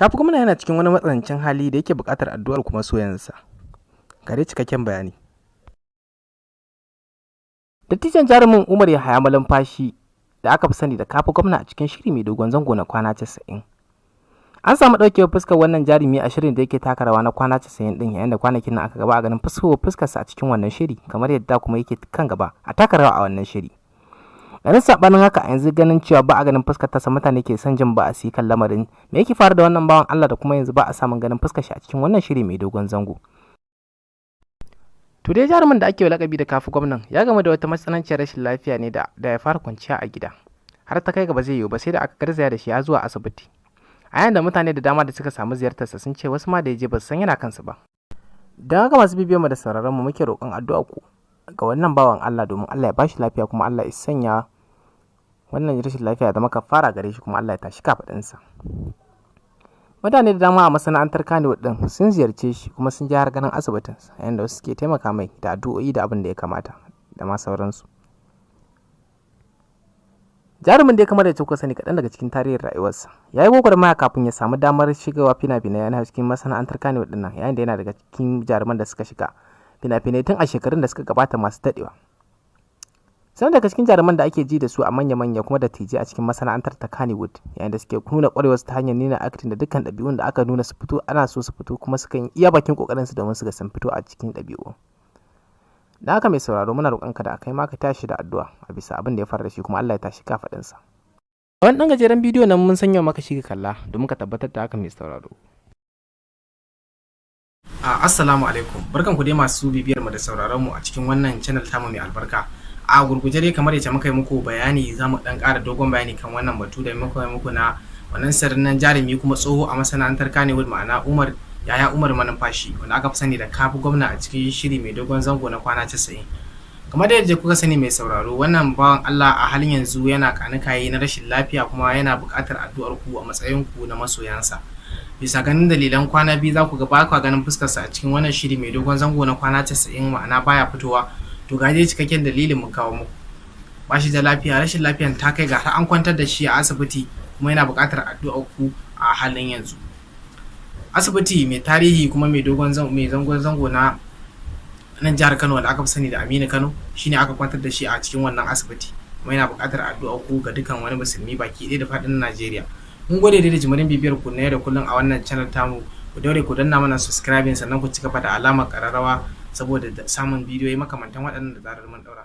Kafi Gwamna yana cikin wani matsanancin hali da yake buƙatar addu'ar kuma soyansa. Ga dai cikakken bayani. Dattijon jarumin Umar Yahaya Malumfashi da aka fi sani da Kafi Gwamna a cikin shiri mai dogon zango na Kwana 90. An samu ɗaukewar fuskar wannan jarumi a shirin da yake taka rawa na Kwana 90 ɗin, yayin da kwanakin nan aka gaba a ganin fuskarsa a cikin wannan shiri, kamar yadda kuma yake kan gaba a taka rawa a wannan shiri. Ganin saɓanin haka a yanzu, ganin cewa ba a ganin fuskar tasa, mutane ke son jin ba a kan lamarin me yake faru da wannan bawan Allah da kuma yanzu ba a samun ganin fuskar shi a cikin wannan shiri mai dogon zango. To dai, jarumin da ake lakabi da Kafi Gwamnan ya game da wata matsananciyar rashin lafiya ne da ya fara kwanciya a gida, har ta kai ga ba zai yiwu ba sai da aka garzaya da shi ya zuwa asibiti. A yayin da mutane da dama da suka samu ziyartarsa sun ce wasu ma da ya je ba su san yana kansu ba. Don haka, masu bibiyar mu da sauraron mu, muke roƙon addu'a ku ga wannan bawan Allah domin Allah ya bashi lafiya, kuma Allah ya sanya wannan rashin lafiya ya zama kafara gare shi, kuma Allah ya tashi kafaɗinsa. Mutane da dama a masana'antar Kannywood ɗin sun ziyarce shi kuma sun je har ganin asibitin, yayin da wasu suke taimaka mai da addu'o'i da abin da ya kamata da ma sauransu. Jarumin dai, kamar da kuka sani kaɗan daga cikin tarihin rayuwarsa, ya yi gwagwarmaya kafin ya samu damar shigawa fina-finai yana cikin masana'antar Kannywood ɗin nan, yayin da yana daga cikin jaruman da suka shiga fina-finai tun a shekarun da suka gabata masu daɗewa. Sannan daga cikin jaruman da ake ji da su a manya-manya kuma da tije a cikin masana'antar ta Kannywood, yayin da suke nuna ƙwarewarsu ta hanyar nuna acting da dukkan ɗabi'un da aka nuna su fito ana so su fito, kuma sukan iya bakin ƙoƙarin su domin su ga sun fito a cikin ɗabi'u. Da haka, mai sauraro, muna roƙonka da kai ma ka tashi da addu'a a bisa abin da ya faru da shi, kuma Allah ya tashi kafaɗinsa. A wani ɗan gajeren bidiyo nan mun sanya maka shi ka kalla domin ka tabbatar da haka, mai sauraro. Assalamu alaikum, barkan ku dai masu bibiyar mu da sauraron mu a cikin wannan channel tamu mai albarka. A gurguje dai, kamar yadda muka yi muku bayani, za mu dan ƙara dogon bayani kan wannan batu da muka yi muku na wannan sirrin jarumi kuma tsoho a masana'antar Kannywood, ma'ana Umar Yahaya Umar Malumfashi, wanda aka fi sani da Kafi Gwamna a cikin shiri mai dogon zango na Kwana 90. Kamar da yadda kuka sani, mai sauraro, wannan bawan Allah a halin yanzu yana kanikaye na rashin lafiya, kuma yana buƙatar addu'ar ku a matsayin ku na masoyansa. Bisa ganin dalilan kwana 2 za ku ga ba kwa ganin fuskarsa a cikin wannan shiri mai dogon zango na Kwana 90, ma'ana baya fitowa. To, ga dai cikakken dalilin mu kawo muku. Ba shi da lafiya, rashin lafiyan ta kai ga har an kwantar da shi a asibiti, kuma yana buƙatar addu'ar ku a halin yanzu. Asibiti mai tarihi kuma mai dogon mai zangon zango na nan jihar Kano, wanda aka fi sani da Aminu Kano, shine aka kwantar da shi a cikin wannan asibiti, kuma yana buƙatar addu'ar ku ga dukkan wani musulmi baki ɗaya da faɗin Najeriya. Mun gode da jimirin bibiyar ku na yau da kullum a wannan channel tamu. Ku daure ku danna mana subscribing, sannan ku ci gaba da alamar ƙararrawa saboda samun bidiyoyi makamantan waɗannan da zarar mun ɗaura.